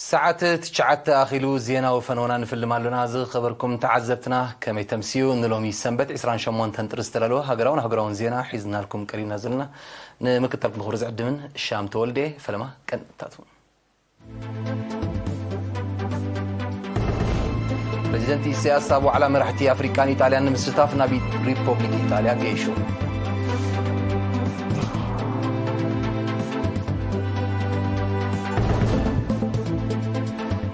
ሰዓት ትሽዓተ ኣኺሉ ዜናዊ ፈነወና ንፍልም ኣሎና። ዝኸበርኩም ተዓዘብትና ከመይ ተምስዩ? ንሎሚ ሰንበት ዕስራን ሸሞንተን ጥሪ ዝተዳለወ ሃገራውን ኣህጉራውን ዜና ሒዝናልኩም ቀሪብና ዘለና። ንምክታል ምኽሩ ዝዕድምን ሻም ተወልደ ፈለማ ቀንታቱ። ፕሬዚደንት ኢሳያስ ኣብ ዋዕላ መራሕቲ ኣፍሪቃን ኢጣልያን ንምስታፍ ናብ ሪፖብሊክ ኢጣልያ ገይሹ።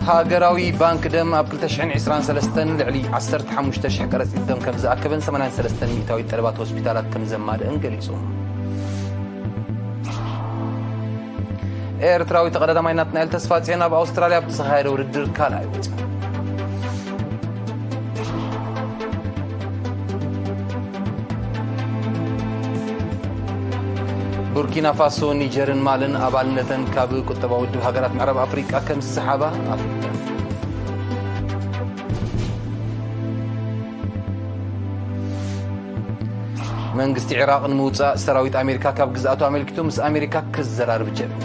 ሃገራዊ ባንክ ደም ኣብ ክልተ ሽሕን ዕስራን ሰለስተን ልዕሊ ዓሰርተ ሓሙሽተ ሽሕ ቀረጺት ደም ከም ዝኣከበን ሰማንያን ሰለስተን ሚእታዊት ጠለባት ሆስፒታላት ከም ዘማልእን ገሊጹ። ኤርትራዊ ተቐዳዳማይ ናትናኤል ተስፋጽዮን ኣብ ኣውስትራልያ ኣብ ዝተኻየደ ውድድር ካልኣይ ወጺኡ። ቡርኪና ፋሶ፣ ኒጀርን ማልን ኣባልነተን ካብ ቁጠባዊ ውድብ ሃገራት ምዕራብ ኣፍሪቃ ከም ዝሰሓባ ኣፍሊጠን። መንግስቲ ዒራቕ ንምውጻእ ሰራዊት ኣሜሪካ ካብ ግዝኣቱ ኣመልኪቱ ምስ ኣሜሪካ ክዘራርብ ጀሚሩ።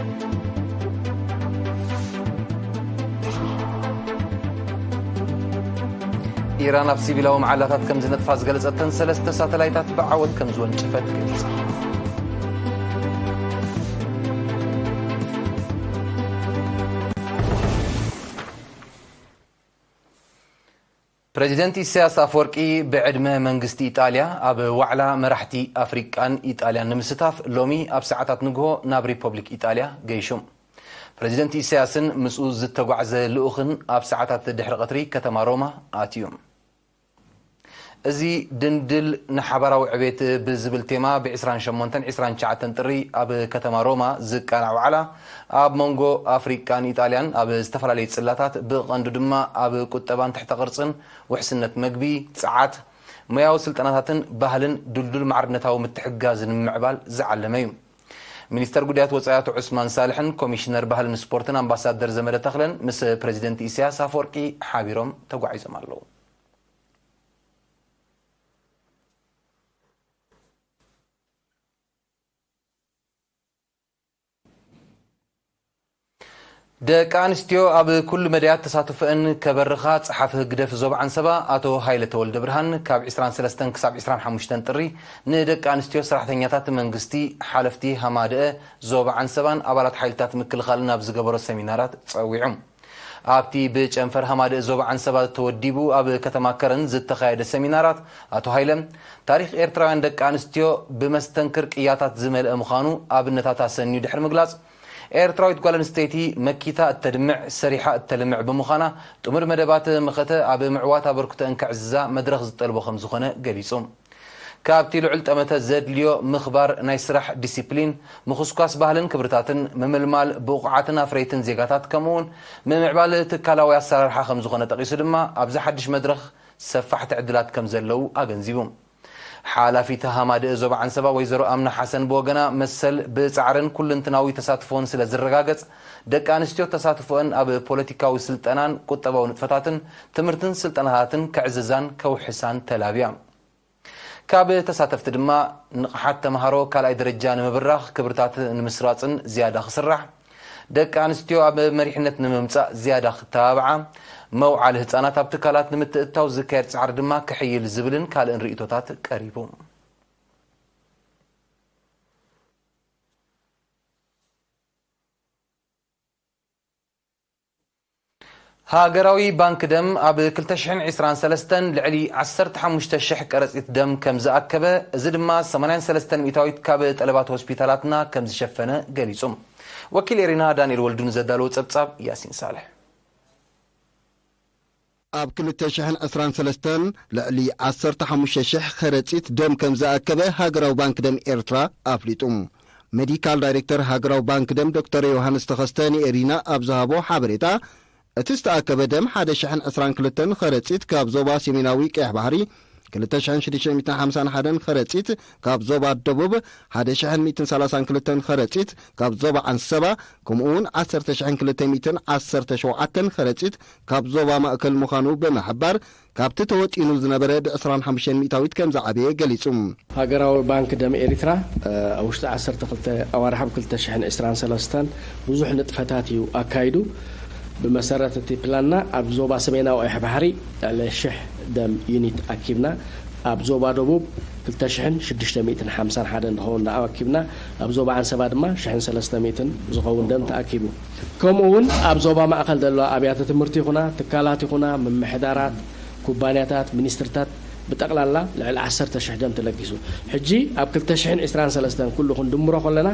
ኢራን ኣብ ሲቪላዊ መዓላታት ከም ዝነጥፋ ዝገለጸተን ሰለስተ ሳተላይታት ብዓወት ከም ዝወንጨፈት ገሊጻ። ፕረዚደንት ኢሳያስ ኣፈወርቂ ብዕድመ መንግስቲ ኢጣልያ ኣብ ዋዕላ መራሕቲ ኣፍሪቃን ኢጣልያን ንምስታፍ ሎሚ ኣብ ሰዓታት ንግሆ ናብ ሪፐብሊክ ኢጣልያ ገይሹ። ፕረዚደንት ኢሳያስን ምስኡ ዝተጓዕዘ ልኡኽን ኣብ ሰዓታት ድሕሪ ቀትሪ ከተማ ሮማ ኣትዩ። እዚ ድንድል ንሓባራዊ ዕቤት ብዝብል ቴማ ብ ዕስራን ሸሞንተን ዕስራን ትሽዓተን ጥሪ ኣብ ከተማ ሮማ ዝቃላዕ ዋዕላ ኣብ መንጎ ኣፍሪቃን ኢጣልያን ኣብ ዝተፈላለዩ ጽላታት ብቐንዱ ድማ ኣብ ቁጠባን ትሕተ ቅርጽን፣ ውሕስነት መግቢ፣ ጸዓት፣ ሞያዊ ስልጠናታትን ባህልን ድልዱል ማዕርነታዊ ምትሕግጋዝ ንምምዕባል ዝዓለመ እዩ። ሚኒስተር ጉዳያት ወጻኢ ኣቶ ዑስማን ሳልሕን ኮሚሽነር ባህልን ስፖርትን ኣምባሳደር ዘመደ ተኽለን ምስ ፕረዚደንት ኢሳያስ ኣፈወርቂ ሓቢሮም ተጓዒዞም ኣለዉ። ደቂ ኣንስትዮ ኣብ ኩሉ መዳያት ተሳትፎአን ከበርኻ ጸሓፊ ህግደፍ ዞባ ዓንሰባ ኣቶ ሃይለ ተወልደ ብርሃን ካብ ዕስራን ሰለስተን ክሳብ ዕስራን ሓሙሽተን ጥሪ ንደቂ ኣንስትዮ ሰራሕተኛታት መንግስቲ፣ ሓለፍቲ ሃማደአ ዞባ ዓንሰባን ኣባላት ሓይልታት ምክልኻልን ኣብ ዝገበሮ ሰሚናራት ጸዊዑ። ኣብቲ ብጨንፈር ሃማደእ ዞባ ዓንሰባ ተወዲቡ ኣብ ከተማ ከረን ዝተኻየደ ሰሚናራት ኣቶ ሃይለ፣ ታሪኽ ኤርትራውያን ደቂ ኣንስትዮ ብመስተንክር ቅያታት ዝመልአ ምዃኑ ኣብነታት ኣሰንዩ ድሕሪ ምግላጽ፣ ኤርትራዊት ጓል ኣንስተይቲ መኪታ እተድምዕ፣ ሰሪሓ እተልምዕ ብምዃና፣ ጥሙር መደባት መኸተ ኣብ ምዕዋት ኣበርክቶአን ከዕዝዛ መድረኽ ዝጠልቦ ከም ዝኾነ ገሊጹ። ካብቲ ልዑል ጠመተ ዘድልዮ ምኽባር ናይ ስራሕ ዲሲፕሊን፣ ምኹስኳስ ባህልን ክብርታትን፣ ምምልማል ብቑዓትን ኣፍረይትን ዜጋታት፣ ከምኡውን ምምዕባል ትካላዊ ኣሰራርሓ ከም ዝኾነ ጠቒሱ ድማ፣ ኣብዚ ሓድሽ መድረኽ ሰፋሕቲ ዕድላት ከም ዘለዉ ኣገንዚቡ። ሓላፊት ሃማደእ ዞባ ዓንሰባ ወይዘሮ ኣምና ሓሰን ብወገና፣ መሰል ብጻዕርን ኩልንትናዊ ተሳትፎን ስለ ዝረጋገጽ፣ ደቂ ኣንስትዮ ተሳትፎአን ኣብ ፖለቲካዊ ስልጠናን ቁጠባዊ ንጥፈታትን፣ ትምህርትን ስልጠናታትን ከዕዝዛን ከውሕሳን ተላብያ። ካብ ተሳተፍቲ ድማ፣ ንቕሓት ተምሃሮ ካልኣይ ደረጃ ንምብራኽ፣ ክብርታት ንምስራጽን ዝያዳ ክስራሕ፣ ደቂ ኣንስትዮ ኣብ መሪሕነት ንምምጻእ ዝያዳ ክተባብዓ፣ መውዓሊ ህጻናት ኣብ ትካላት ንምትእትታው ዝካየድ ጻዕሪ ድማ ክሕይል ዝብልን ካልእን ርእይቶታት ቀሪቡ። ሃገራዊ ባንክ ደም ኣብ ክልተ ሽሕን ዕስራን ሰለስተን ልዕሊ ዓሰርተ ሓሙሽተ ሽሕ ቀረጺት ደም ከም ዝኣከበ፣ እዚ ድማ ሰማንያን ሰለስተን ሚእታዊት ካብ ጠለባት ሆስፒታላትና ከም ዝሸፈነ ገሊጹ። ወኪል ኤሪና ዳንኤል ወልዱ ንዘዳለዎ ጸብጻብ ያሲን ሳልሕ። ኣብ ክልተ ሽሕን ዕስራን ሰለስተን ልዕሊ ዓሰርተ ሓሙሽተ ሽሕ ከረጺት ደም ከም ዝኣከበ ሃገራዊ ባንክ ደም ኤርትራ ኣፍሊጡ። ሜዲካል ዳይሬክተር ሃገራዊ ባንክ ደም ዶክተር ዮሃንስ ተኸስተ ንኤሪና ኣብ ዝሃቦ ሓበሬታ፣ እቲ ዝተኣከበ ደም ሓደ ሽሕን ዕስራን ክልተን ከረጺት ካብ ዞባ ሰሜናዊ ቀይሕ ባሕሪ፣ ክልተ ሽሕን ሽዱሽተ ሚእትን ሓምሳን ሓደን ከረጺት ካብ ዞባ ደቡብ፣ ሓደ ሽሕን ሚእትን ሰላሳን ክልተን ከረጺት ካብ ዞባ ዓንሰባ፣ ከምኡውን ዓሰርተ ሽሕን ክልተ ሚእትን ዓሰርተ ሸውዓተን ከረጺት ካብ ዞባ ማእከል ምዃኑ ብምሕባር፣ ካብቲ ተወጢኑ ዝነበረ ብዕስራን ሓሙሽተን ሚእታዊት ከም ዝዓበየ ገሊጹ። ሃገራዊ ባንክ ደም ኤሪትራ፣ እ፣ ኣብ ውሽጢ ዓሰርተ ክልተ ኣዋርሕ ኣብ ክልተ ሽሕን ዕስራን ሰለስተን ብዙሕ ንጥፈታት እዩ ኣካይዱ። ብመሰረት እቲ ፕላንና ኣብ ዞባ ሰሜናዊ ቀይሕ ባሕሪ ልዕሊ ሽሕ ደም ዩኒት ኣኪብና። ኣብ ዞባ ደቡብ ክልተ ሽሕን ሽዱሽተ ሚእትን ሓምሳን ሓደን ዝኸውን ደኣ ኣኪብና። ኣብ ዞባ ዓንሰባ ድማ ሽሕን ሰለስተ ሚእትን ዝኸውን ደም ተኣኪቡ። ከምኡ እውን ኣብ ዞባ ማእከል ዘለዋ ኣብያተ ትምህርቲ ይኹና፣ ትካላት ይኹና፣ ምምሕዳራት፣ ኩባንያታት፣ ሚኒስትርታት ብጠቕላላ ልዕሊ ዓሰርተ ሽሕ ደም ተለጊሱ። ሕጂ ኣብ ክልተ ሽሕን ዕስራን ሰለስተን ኩሉ ክንድምሮ ከለና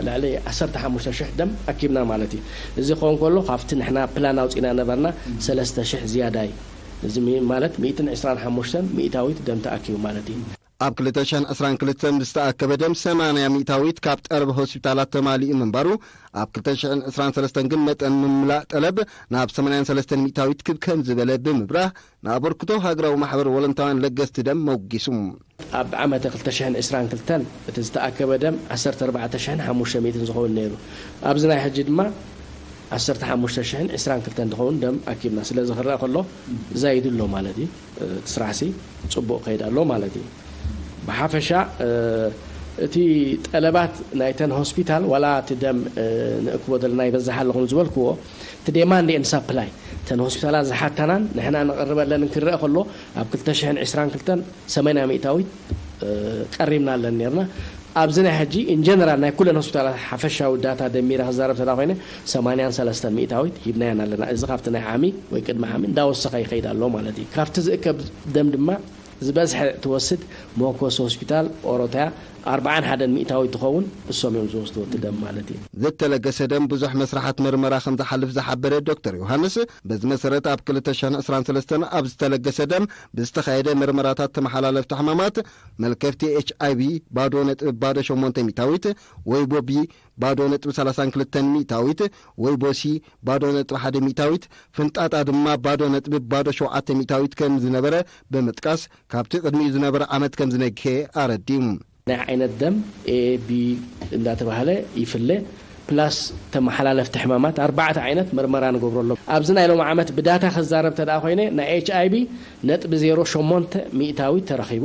ልዕሊ ዓሰርተ ሓሙሽተ ሽሕ ደም ኣኪብና ማለት እዩ። እዚ ክኸውን ከሎ ካብቲ ንሕና ፕላን ኣውፂና ነበርና ሰለስተ ሽሕ ዝያዳ እዩ። እዚ ማለት ሚእትን ዕስራን ሓሙሽተን ሚእታዊት ደም ተኣኪቡ ማለት እዩ። ኣብ ክልተ ሽሕን ዕስራን ክልተን ዝተኣከበ ደም ሰማንያ ሚእታዊት ካብ ጠለብ ሆስፒታላት ተማሊኡ ምንባሩ፣ ኣብ ክልተ ሽሕን ዕስራን ሰለስተን ግን መጠን ምምላእ ጠለብ ናብ ሰማንያን ሰለስተን ሚእታዊት ክብ ከም ዝበለ ብምብራህ፣ ንኣበርክቶ ሃገራዊ ማሕበር ወለንታውያን ለገስቲ ደም መጒሱ። ኣብ ዓመተ ክልተ ሽሕን ዕስራን ክልተን እቲ ዝተኣከበ ደም ዓሰርተ ኣርባዕተ ሽሕን ሓሙሽተ ሚእትን ዝኸውን ነይሩ። ኣብዚ ናይ ሕጂ ድማ ዓሰርተ ሓሙሽተ ሽሕን ዕስራን ክልተን ዝኸውን ደም ኣኪብና። ስለዚ ክረኣ ከሎ ዛይዱ ኣሎ ማለት እዩ። እቲ ስራሕሲ ጽቡቕ ከይድ ኣሎ ማለት እዩ። ብሓፈሻ እቲ ጠለባት ናይተን ሆስፒታል ዋላ እቲ ደም ንእክቦ ዘለና ይበዝሕ ኣለኹም ዝበልክዎ እቲ ዴማንድ ኤንድ ሳፕላይ እተን ሆስፒታላት ዝሓታናን ንሕና ንቕርበለንን ክረአ ከሎ ኣብ ክልተ ሽሕን ዕስራን ክልተን ሰማንያ ሚእታዊት ቀሪብና ኣለን ነርና። ኣብዚ ናይ ሕጂ ኢንጀነራል ናይ ኩለን ሆስፒታላት ሓፈሻዊ ዳታ ደሚረ ክዛረብ ተዳ ኮይነ ሰማንያን ሰለስተን ሚእታዊት ሂብናያን ኣለና። እዚ ካብቲ ናይ ዓሚ ወይ ቅድሚ ዓሚ እንዳወሰኸ ይኸይድ ኣሎ ማለት እዩ። ካብቲ ዝእከብ ደም ድማ ዝበዝሐ ትወስድ መኮስ ሆስፒታል ኦሮታያ ኣርባዓን ሓደን ሚእታዊት ትኸውን እሶም እዮም ዝወስድዎ እቲ ደም ማለት እዩ። ዝተለገሰ ደም ብዙሕ መስራሓት መርመራ ከም ዝሓልፍ ዝሓበረ ዶክተር ዮሃንስ፣ በዚ መሰረት ኣብ ክልተ ሽሕን ዕስራን ሰለስተን ኣብ ዝተለገሰ ደም ብዝተኻየደ መርመራታት ተመሓላለፍቲ ሕማማት፣ መልከፍቲ ኤች ኣይ ቪ ባዶ ነጥቢ ባዶ ሸሞንተ ሚእታዊት፣ ወይቦ ቢ ባዶ ነጥቢ ሰላሳን ክልተን ሚእታዊት፣ ወይቦ ሲ ባዶ ነጥቢ ሓደ ሚእታዊት፣ ፍንጣጣ ድማ ባዶ ነጥቢ ባዶ ሸውዓተ ሚእታዊት ከም ዝነበረ ብምጥቃስ፣ ካብቲ ቅድሚኡ ዝነበረ ዓመት ከም ዝነግሄ ኣረዲኡ። ናይ ዓይነት ደም ኤ ቢ እንዳተባህለ ይፍለ። ፕላስ ተመሓላለፍቲ ሕማማት ኣርባዕተ ዓይነት መርመራ ንገብረሎም። ኣብዚ ናይ ሎም ዓመት ብዳታ ክዛረብ ተደኣ ኮይነ ናይ ኤች ኣይ ቢ ነጥቢ ዜሮ ሸሞንተ ሚእታዊት ተረኺቡ።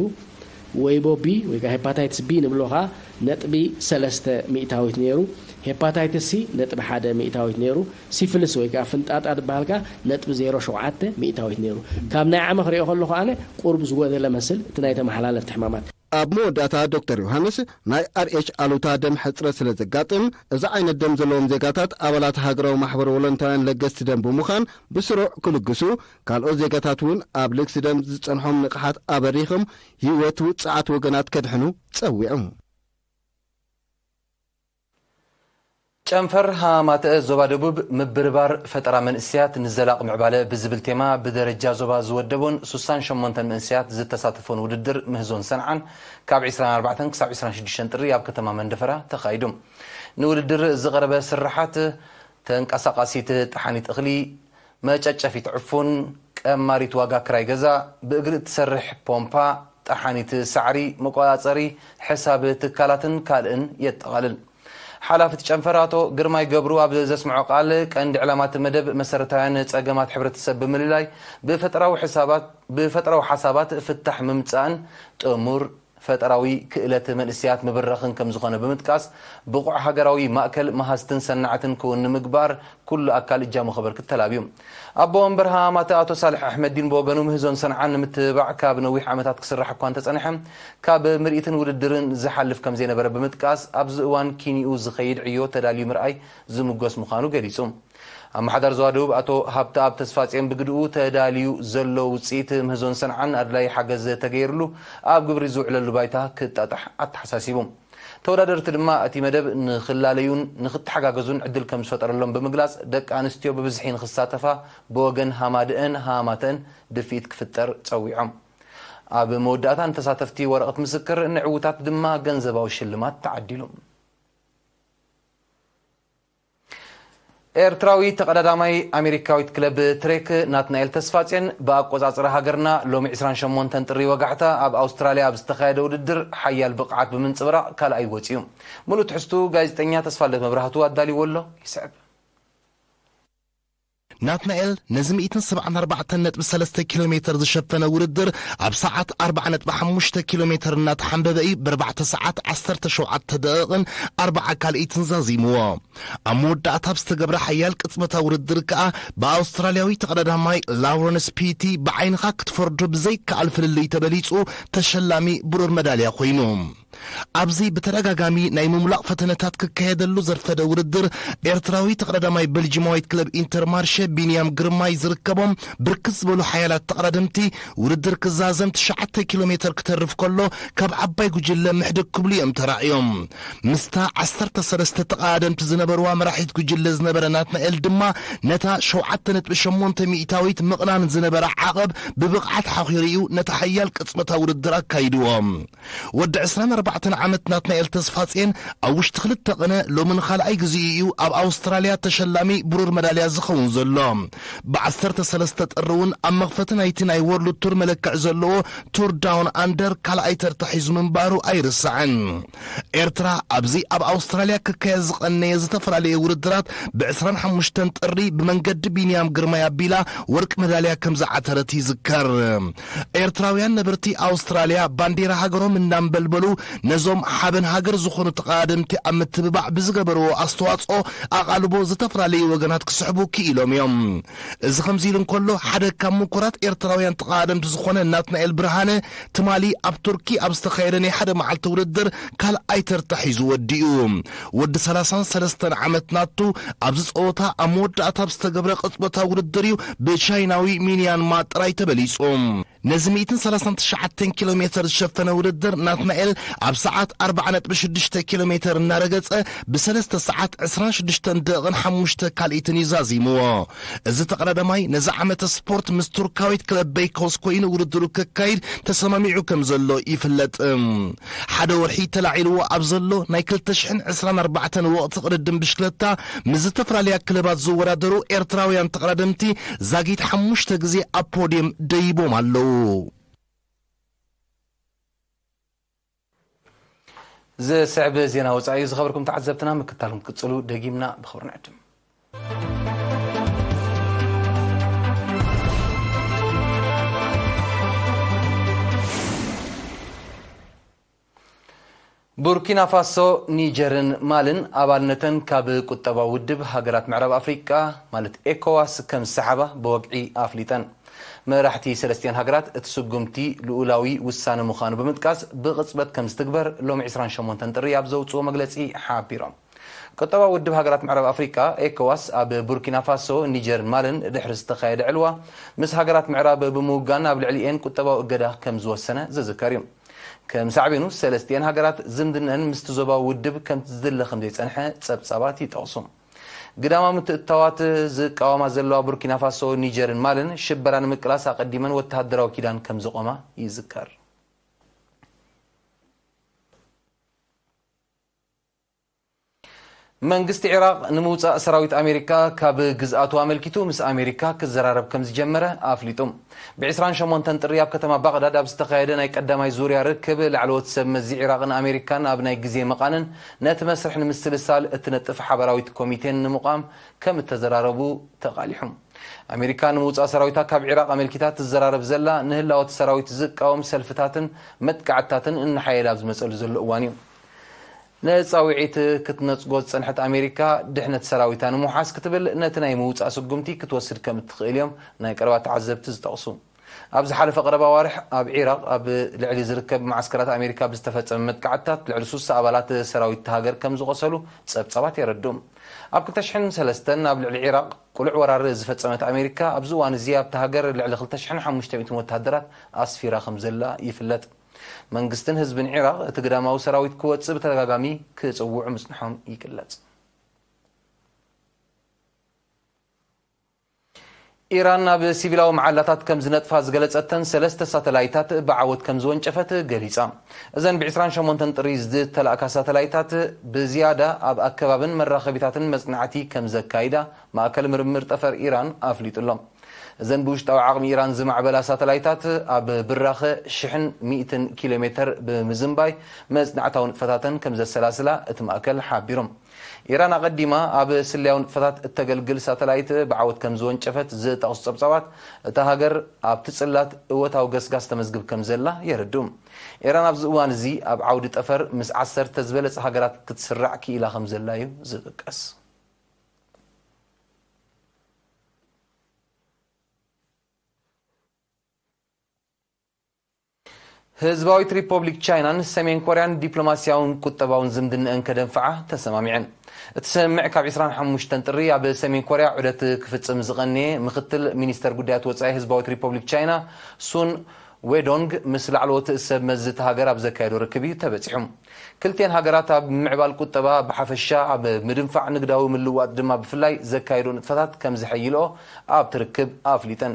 ወይቦ ቢ ወይ ከዓ ሄፓታይትስ ቢ ንብሎ ከዓ ነጥቢ ሰለስተ ሚእታዊት ነይሩ። ሄፓታይትስ ሲ ነጥቢ ሓደ ሚእታዊት ነይሩ። ሲፍልስ ወይ ከዓ ፍንጣጣ ዝበሃል ከዓ ነጥቢ ዜሮ ሸውዓተ ሚእታዊት ነይሩ። ካብ ናይ ዓመ ክሪኦ ከለኹ ኣነ ቁሩብ ዝጎደለ መስል እቲ ናይ ተመሓላለፍቲ ሕማማት። ኣብ መወዳእታ ዶክተር ዮሃንስ ናይ ኣር ኤች ኣሉታ ደም ሕፅረት ስለ ዘጋጥም፣ እዚ ዓይነት ደም ዘለዎም ዜጋታት ኣባላት ሃገራዊ ማሕበር ወለንታውያን ለገስቲ ደም ብምዃን ብስሩዕ ክልግሱ፣ ካልኦት ዜጋታት እውን ኣብ ልግሲ ደም ዝጸንሖም ንቕሓት ኣበሪኽም ህይወት ውጽዓት ወገናት ከድሕኑ ጸዊዑ። ጨንፈር ሃማተአ ዞባ ደቡብ ምብርባር ፈጠራ መንእሰያት ንዘላቕ ምዕባለ ብዝብል ቴማ ብደረጃ ዞባ ዝወደቦን ሱሳን ሸሞንተን መንእሰያት ዝተሳተፎን ውድድር ምህዞን ሰንዓን ካብ ዕስራን ኣርባዕተን ክሳብ ዕስራን ሽዱሽተን ጥሪ ኣብ ከተማ መንደፈራ ተኻይዱ። ንውድድር ዝቐረበ ስርሓት ተንቀሳቓሲት ጠሓኒት እኽሊ፣ መጨጨፊት ዕፉን፣ ቀማሪት ዋጋ ክራይ ገዛ፣ ብእግሪ እትሰርሕ ፖምፓ፣ ጠሓኒት ሳዕሪ፣ መቆጻጸሪ ሕሳብ ትካላትን ካልእን የጠቓልል። ሓላፊ እቲ ጨንፈር ኣቶ ግርማይ ገብሩ ኣብ ዘስምዖ ቃል፣ ቀንዲ ዕላማ እቲ መደብ መሰረታውያን ጸገማት ሕብረተሰብ ብምልላይ ብፈጠራዊ ሕሳባት፣ ብፈጠራዊ ሓሳባት ፍታሕ ምምጻእን ጥሙር ፈጠራዊ ክእለት መንእሰያት ምብራኽን ከም ዝኾነ ብምጥቃስ፣ ብቑዕ ሃገራዊ ማእከል መሃዝትን ሰናዕትን ክውን ንምግባር ኩሉ ኣካል እጃሙ ከበርክት ተላብዩ። ኣቦ ወንበር ሃማተ ኣቶ ሳልሕ ኣሕመዲን ብወገኑ ምህዞን ሰንዓን ንምትብባዕ ካብ ነዊሕ ዓመታት ክስራሕ እኳ እንተጸንሐ፣ ካብ ምርኢትን ውድድርን ዝሓልፍ ከም ዘይነበረ ብምጥቃስ፣ ኣብዚ እዋን ኪኒኡ ዝኸይድ ዕዮ ተዳልዩ ምርኣይ ዝምጎስ ምዃኑ ገሊጹ። ኣመሓዳሪ ዞባ ደቡብ ኣቶ ሃብተኣብ ተስፋጽዮን ብግድኡ፣ ተዳልዩ ዘሎ ውጽኢት ምህዞን ሰንዓን ኣድላዪ ሓገዝ ተገይርሉ ኣብ ግብሪ ዝውዕለሉ ባይታ ክጣጣሕ ኣተሓሳሲቡ። ተወዳደርቲ ድማ እቲ መደብ ንኽላለዩን ንኽተሓጋገዙን ዕድል ከም ዝፈጠረሎም ብምግላጽ፣ ደቂ ኣንስትዮ ብብዝሒ ንኽሳተፋ ብወገን ሃማደአን ሃማተአን ድፍኢት ክፍጠር ጸዊዖም። ኣብ መወዳእታ ንተሳተፍቲ ወረቐት ምስክር፣ ንዕዉታት ድማ ገንዘባዊ ሽልማት ተዓዲሉ። ኤርትራዊ ተቐዳዳማይ ኣሜሪካዊት ክለብ ትሬክ ናትናኤል ተስፋጽዮን ብኣቆጻጽራ ሃገርና ሎሚ ዕስራን ሸሞንተን ጥሪ ወጋሕታ ኣብ ኣውስትራልያ ኣብ ዝተኻየደ ውድድር ሓያል ብቕዓት ብምንጽብራቕ ካልኣይ ወጺኡ። ምሉእ ትሕዝቱ ጋዜጠኛ ተስፋልደት መብራህቱ ኣዳልይዎ ኣሎ፣ ይስዕብ። ናትናኤል ነዚ ሚእትን ሰብዓን ኣርባዕተን ነጥቢ ሰለስተ ኪሎ ሜተር ዝሸፈነ ውድድር ኣብ ሰዓት ኣርባዓ ነጥቢ ሓሙሽተ ኪሎ ሜተር እናተሓንበበ እዩ ብኣርባዕተ ሰዓት ዓሰርተ ሸውዓተ ደቂቕን ኣርባዓ ካልኢትን ዛዚምዎ። ኣብ መወዳእታ ኣብ ዝተገብረ ሓያል ቅጽበታዊ ውድድር ከኣ ብኣውስትራልያዊ ተቐዳዳማይ ላውረንስ ፒቲ ብዓይንኻ ክትፈርዶ ብዘይከኣል ፍልልይ ተበሊጹ ተሸላሚ ብሩር መዳልያ ኮይኑ። ኣብዚ ብተደጋጋሚ ናይ ምሙላቕ ፈተነታት ክካየደሉ ዘርፈደ ውድድር፣ ኤርትራዊ ተቐዳዳማይ በልጂማዊት ክለብ ኢንተርማርሸ ቢንያም ግርማይ ዝርከቦም ብርክት ዝበሉ ሓያላት ተቐዳደምቲ ውድድር ክዛዘም ትሽዓተ ኪሎ ሜተር ክተርፍ ከሎ፣ ካብ ዓባይ ጉጅለ ምሕድግ ክብሉ እዮም ተራእዮም። ምስታ ዓሰርተ ሰለስተ ተቐዳደምቲ ዝነበርዋ መራሒት ጉጅለ ዝነበረ ናትናኤል ድማ፣ ነታ ሸውዓተ ነጥቢ ሸሞንተ ሚእታዊት ምቕናን ዝነበራ ዓቐብ ብብቕዓት ሓኺሩ እዩ ነታ ሓያል ቅጽበታዊ ውድድር ኣካይድዎ። ወዲ ዕስራን ኣርባዕተን ዓመት ናትናኤል ተስፋጽዮን ኣብ ውሽጢ ክልተ ቅነ ሎሚ ንኻልኣይ ግዜኡ እዩ ኣብ ኣውስትራልያ ተሸላሚ ብሩር መዳልያ ዝኸውን ዘሎ። ብዓሰርተ ሰለስተ ጥሪ እውን ኣብ መኽፈቲ ናይቲ ናይ ወርልድ ቱር መለክዕ ዘለዎ ቱር ዳውን ኣንደር ካልኣይ ተርታ ሒዙ ምንባሩ ኣይርሳዕን። ኤርትራ ኣብዚ ኣብ ኣውስትራልያ ክካየድ ዝቐነየ ዝተፈላለየ ውድድራት ብ ዕስራን ሓሙሽተን ጥሪ ብመንገዲ ቢንያም ግርማይ ኣቢላ ወርቂ መዳልያ ከም ዝዓተረት ይዝከር። ኤርትራውያን ነበርቲ ኣውስትራልያ ባንዴራ ሃገሮም እናንበልበሉ ነዞም ሓበን ሃገር ዝኾኑ ተቐዳደምቲ ኣብ ምትብባዕ ብዝገበርዎ ኣስተዋጽኦ ኣቓልቦ ዝተፈላለዩ ወገናት ክስሕቡ ክኢሎም እዮም። እዚ ከምዚ ኢሉ እንከሎ፣ ሓደ ካብ ምኩራት ኤርትራውያን ተቐዳደምቲ ዝኾነ ናትናኤል ብርሃነ ትማሊ ኣብ ቱርኪ ኣብ ዝተኻየደ ናይ ሓደ መዓልቲ ውድድር ካልኣይ ተርታ ሒዙ ወዲኡ። ወዲ ሰላሳን ሰለስተን ዓመት ናቱ ኣብዚ ጸወታ ኣብ መወዳእታ ኣብ ዝተገብረ ቅጽበታዊ ውድድር እዩ ብቻይናዊ ሚንያንማ ጥራይ ተበሊጹ። ነዚ ሚእትን ሰላሳን ትሽዓተን ኪሎ ሜተር ዝሸፈነ ውድድር ናትናኤል ኣብ ሰዓት ኣርባዓ ነጥቢ ሽዱሽተ ኪሎ ሜተር እናረገጸ ብሰለስተ ሰዓት ዕስራን ሽዱሽተን ደቂቕን ሓሙሽተ ካልኢትን እዩ ዛዚምዎ። እዚ ተቐዳዳማይ ነዚ ዓመተ ስፖርት ምስ ቱርካዊት ክለብ በይኮስ ኮይኑ ውድድሩ ከካይድ ተሰማሚዑ ከም ዘሎ ይፍለጥ። ሓደ ወርሒ ተላዒልዎ ኣብ ዘሎ ናይ ክልተ ሽሕን ዕስራን ኣርባዕተን ወቕቲ ቅድድም ብሽክለታ ምስ ዝተፈላለያ ክለባት ዝወዳደሩ ኤርትራውያን ተቐዳደምቲ ዛጊት ሓሙሽተ ግዜ ኣብ ፖድየም ደይቦም ኣለዉ። ዝስዕብ ዜና ወጻኢ እዩ። ዝኸበርኩም ተዓዘብትና ምክታልኩም ክትቅጽሉ ደጊምና ብኽብሪ ንዕድም። ቡርኪና ፋሶ፣ ኒጀርን ማልን ኣባልነተን ካብ ቁጠባዊ ውድብ ሃገራት ምዕራብ ኣፍሪቃ ማለት ኤኮዋስ ከም ዝሰሓባ ብወግዒ ኣፍሊጠን። መራሕቲ ሰለስቲኣን ሃገራት እቲ ስጉምቲ ልኡላዊ ውሳነ ምዃኑ ብምጥቃስ ብቕጽበት ከም ዝትግበር ሎሚ ዕስራን ሸሞንተን ጥሪ ኣብ ዘውጽኦ መግለጺ ሓቢሮም። ቁጠባዊ ውድብ ሃገራት ምዕራብ ኣፍሪቃ ኤኮዋስ ኣብ ቡርኪና ፋሶ፣ ኒጀርን ማልን ድሕሪ ዝተኻየደ ዕልዋ ምስ ሃገራት ምዕራብ ብምውጋን ኣብ ልዕሊኤን ቁጠባዊ እገዳ ከም ዝወሰነ ዝዝከር እዩ። ከም ሳዕቤኑ ሰለስቲኤን ሃገራት ዝምድነን ምስቲ ዞባዊ ውድብ ከምቲ ዝድለ ከም ዘይጸንሐ ጸብጻባት ይጠቕሱ። ግዳማዊ ምትእትታዋት ዝቃወማ ዘለዋ ቡርኪና ፋሶ፣ ኒጀርን ማልን ሽበራ ንምቅላስ ኣቐዲመን ወተሃደራዊ ኪዳን ከም ዘቖማ ይዝከር። መንግስቲ ዒራቕ ንምውጻእ ሰራዊት ኣሜሪካ ካብ ግዝኣቱ ኣመልኪቱ ምስ ኣሜሪካ ክዘራረብ ከም ዝጀመረ ኣፍሊጡ። ብ ዕስራን ሸሞንተን ጥሪ ኣብ ከተማ ባቕዳድ ኣብ ዝተኻየደ ናይ ቀዳማይ ዙርያ ርክብ ላዕለዎት ሰብ መዚ ዒራቕን ኣሜሪካን ኣብ ናይ ግዜ መቓንን ነቲ መስርሕ ንምስልሳል እትነጥፍ ሓባራዊት ኮሚቴን ንምቋም ከም እተዘራረቡ ተቓሊሑ። ኣሜሪካ ንምውጻእ ሰራዊታ ካብ ዒራቕ ኣመልኪታ ትዘራረብ ዘላ ንህላወ እቲ ሰራዊት ዝቃወም ሰልፍታትን መጥቃዕትታትን እናሓየለ ኣብ ዝመጸሉ ዘሎ እዋን እዩ። ንጻውዒት ክትነጽጎ ዝጸንሐት ኣሜሪካ፣ ድሕነት ሰራዊታ ንምውሓስ ክትብል ነቲ ናይ ምውጻእ ስጉምቲ ክትወስድ ከም እትኽእል እዮም ናይ ቀረባ ተዓዘብቲ ዝጠቕሱ። ኣብ ዝሓለፈ ቀረባ ኣዋርሕ ኣብ ዒራቕ ኣብ ልዕሊ ዝርከብ መዓስከራት ኣሜሪካ ብዝተፈጸመ መጥቃዕትታት ልዕሊ ስሳ ኣባላት ሰራዊት እታ ሃገር ከም ዝቖሰሉ ጸብጻባት የረድኡ። ኣብ ክልተ ሽሕን ሰለስተን ኣብ ልዕሊ ዒራቕ ቅሉዕ ወራር ዝፈጸመት ኣሜሪካ፣ ኣብዚ እዋን እዚ ኣብታ ሃገር ልዕሊ ክልተ ሽሕን ሓሙሽተ ሚእትን ወተሃደራት ኣስፊራ ከም ዘላ ይፍለጥ። መንግስትን ህዝብን ዒራቕ እቲ ግዳማዊ ሰራዊት ክወጽእ ብተደጋጋሚ ክጽውዑ ምጽንሖም ይግለጽ። ኢራን ናብ ሲቪላዊ መዓላታት ከም ዝነጥፋ ዝገለጸተን ሰለስተ ሳተላይታት ብዓወት ከም ዝወንጨፈት ገሊጻ። እዘን ብ ዕስራን ሸሞንተን ጥሪ ዝተላእካ ሳተላይታት ብዝያዳ ኣብ ኣከባብን መራኸቢታትን መጽናዕቲ ከም ዘካይዳ ማእከል ምርምር ጠፈር ኢራን ኣፍሊጡ ኣሎ። እዘን ብውሽጣዊ ዓቕሚ ኢራን ዝማዕበላ ሳተላይታት ኣብ ብራኸ ሽሕን ሚእትን ኪሎ ሜተር ብምዝንባይ መጽናዕታዊ ንጥፈታተን ከም ዘሰላስላ እቲ ማእከል ሓቢሮም። ኢራን ኣቐዲማ ኣብ ስለያዊ ንጥፈታት እተገልግል ሳተላይት ብዓወት ከም ዝወንጨፈት ዝጠቕሱ ጸብጻባት፣ እታ ሃገር ኣብቲ ጽላት እወታዊ ገስጋስ ተመዝግብ ከም ዘላ የረድኡ። ኢራን ኣብዚ እዋን እዚ ኣብ ዓውዲ ጠፈር ምስ ዓሰርተ ዝበለጸ ሃገራት ክትስራዕ ክኢላ ከም ዘላ እዩ ዝጥቀስ። ህዝባዊት ሪፖብሊክ ቻይናን ሰሜን ኮርያን ዲፕሎማስያውን ቁጠባውን ዝምድንአን ከደንፍዓ ተሰማሚዐን። እቲ ስምምዕ ካብ ዕስራን ሓሙሽተን ጥሪ ኣብ ሰሜን ኮርያ ዑደት ክፍጽም ዝቐነየ ምክትል ሚኒስተር ጉዳያት ወጻኢ ህዝባዊት ሪፖብሊክ ቻይና ሱን ዌዶንግ ምስ ላዕለዎት ሰብ መዚ እታ ሃገር ኣብ ዘካየዶ ርክብ እዩ ተበጺሑ። ክልቲኤን ሃገራት ኣብ ምዕባል ቁጠባ ብሓፈሻ፣ ኣብ ምድንፋዕ ንግዳዊ ምልውዋጥ ድማ ብፍላይ ዘካየዶ ንጥፈታት ከም ዘሐይልኦ ኣብቲ ርክብ ኣፍሊጠን።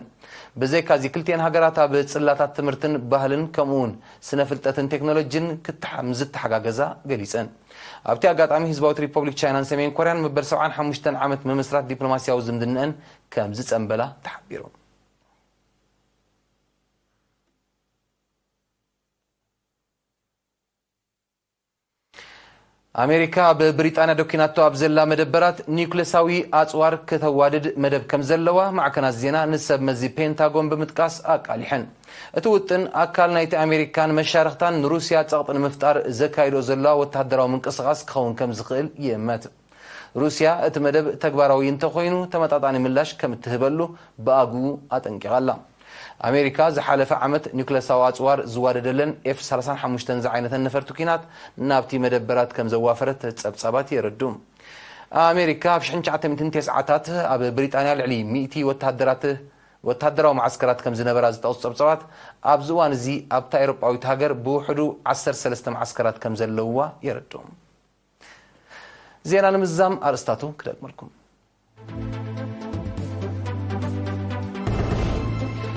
ብዘይካዚ ክልቲኤን ሃገራት ኣብ ጽላታት ትምህርትን ባህልን ከምኡውን ስነ ፍልጠትን ቴክኖሎጂን ክትሓ-፣ ምስ ዝተሓጋገዛ ገሊጸን። ኣብቲ ኣጋጣሚ ህዝባዊት ሪፖብሊክ ቻይናን ሰሜን ኮርያን መበል ሰብዓን ሓሙሽተን ዓመት ምምስራት ዲፕሎማስያዊ ዝምድንአን ከም ዝጸንበላ ተሓቢሩ። ኣሜሪካ ኣብ ብሪጣንያ ደኪናቶ ኣብ ዘላ መደበራት ኒውክለሳዊ ኣጽዋር ከተዋድድ መደብ ከም ዘለዋ ማዕከናት ዜና ንሰብ መዚ ፔንታጎን ብምጥቃስ ኣቃሊሐን። እቲ ውጥን ኣካል ናይቲ ኣሜሪካን መሻርኽታን ንሩስያ ጸቕጢ ንምፍጣር ዘካይዶ ዘለዋ ወተሃደራዊ ምንቅስቓስ ክኸውን ከም ዝኽእል ይእመት። ሩስያ እቲ መደብ ተግባራዊ እንተኾይኑ ተመጣጣኒ ምላሽ ከም እትህበሉ ብኣግኡ ኣጠንቂቓ ኣላ። ኣሜሪካ ዝሓለፈ ዓመት ኒውክለሳዊ ኣጽዋር ዝዋደደለን ኤፍ ሰላሳን ሓሙሽተን ዝዓይነተን ነፈርቲ ኲናት ናብቲ መደበራት ከም ዘዋፈረት ጸብጻባት የረዱ። ኣሜሪካ ኣብ ሽሕን ትሽዓተ ሚእትን ተስዓታት ኣብ ብሪጣንያ ልዕሊ ሚእቲ ወተሃደራት፣ ወተሃደራዊ መዓስከራት ከም ዝነበራ ዝጠቕሱ ጸብጻባት፣ ኣብዚ እዋን እዚ ኣብታ ኤውሮጳዊት ሃገር ብውሕዱ ዓሰርተ ሰለስተ መዓስከራት ከም ዘለውዋ የረዱ። ዜና ንምዝዛም ኣርእስታቱ ክደግመልኩም።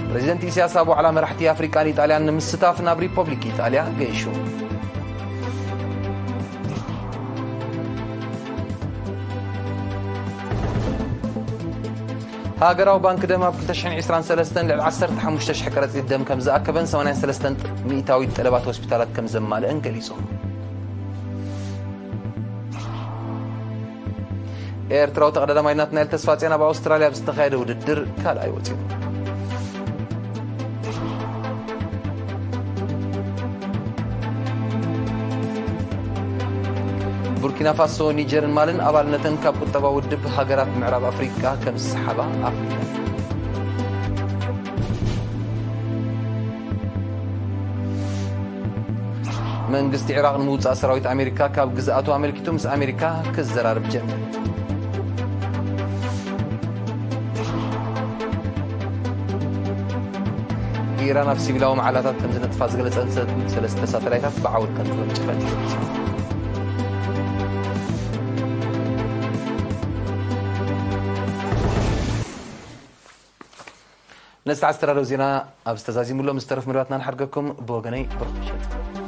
ፕሬዚደንት ኢሳያስ ኣብ ዋዕላ መራሕቲ ኣፍሪቃን ኢጣልያን ንምስታፍ ናብ ሪፐብሊክ ኢጣልያ ገይሹ። ሃገራዊ ባንክ ደም ኣብ ክልተ ሽሕን ዕስራን ሰለስተን ልዕሊ ዓሰርተ ሓሙሽተ ሽሕ ከረጺት ደም ከም ዝኣከበን ሰማንያን ሰለስተን ሚእታዊት ጠለባት ሆስፒታላት ከም ዘማልአን ገሊጹ። ኤርትራዊ ተቐዳዳማይ ናትናኤል ተስፋጽዮን ኣብ ኣውስትራልያ ኣብ ዝተኻየደ ውድድር ካልኣይ ወጺኡ። ቡርኪና ፋሶ፣ ኒጀርን ማልን ኣባልነተን ካብ ቁጠባ ውድብ ሃገራት ምዕራብ ኣፍሪቃ ከም ዝሰሓባ ኣፍሊጠን። መንግስቲ ዒራቕ ንምውጻእ ሰራዊት ኣሜሪካ ካብ ግዝኣቱ ኣመልኪቱ ምስ ኣሜሪካ ክዘራረብ ጀመረ። ኢራን ኣብ ሲቪላዊ መዓላታት ከም ዝነጥፋ ዝገለጸን ሰለስተ ሳተላይታት ብዓወት ከም ተወንጨፈት ተገሊጹ። ነዚ ዝተዓስተዳለዉ ዜና ኣብ ዝተዛዚሙሎም ዝተረፉ መደባትና ንሓድገኩም። ብወገነይ ብሩኽ ምሸት።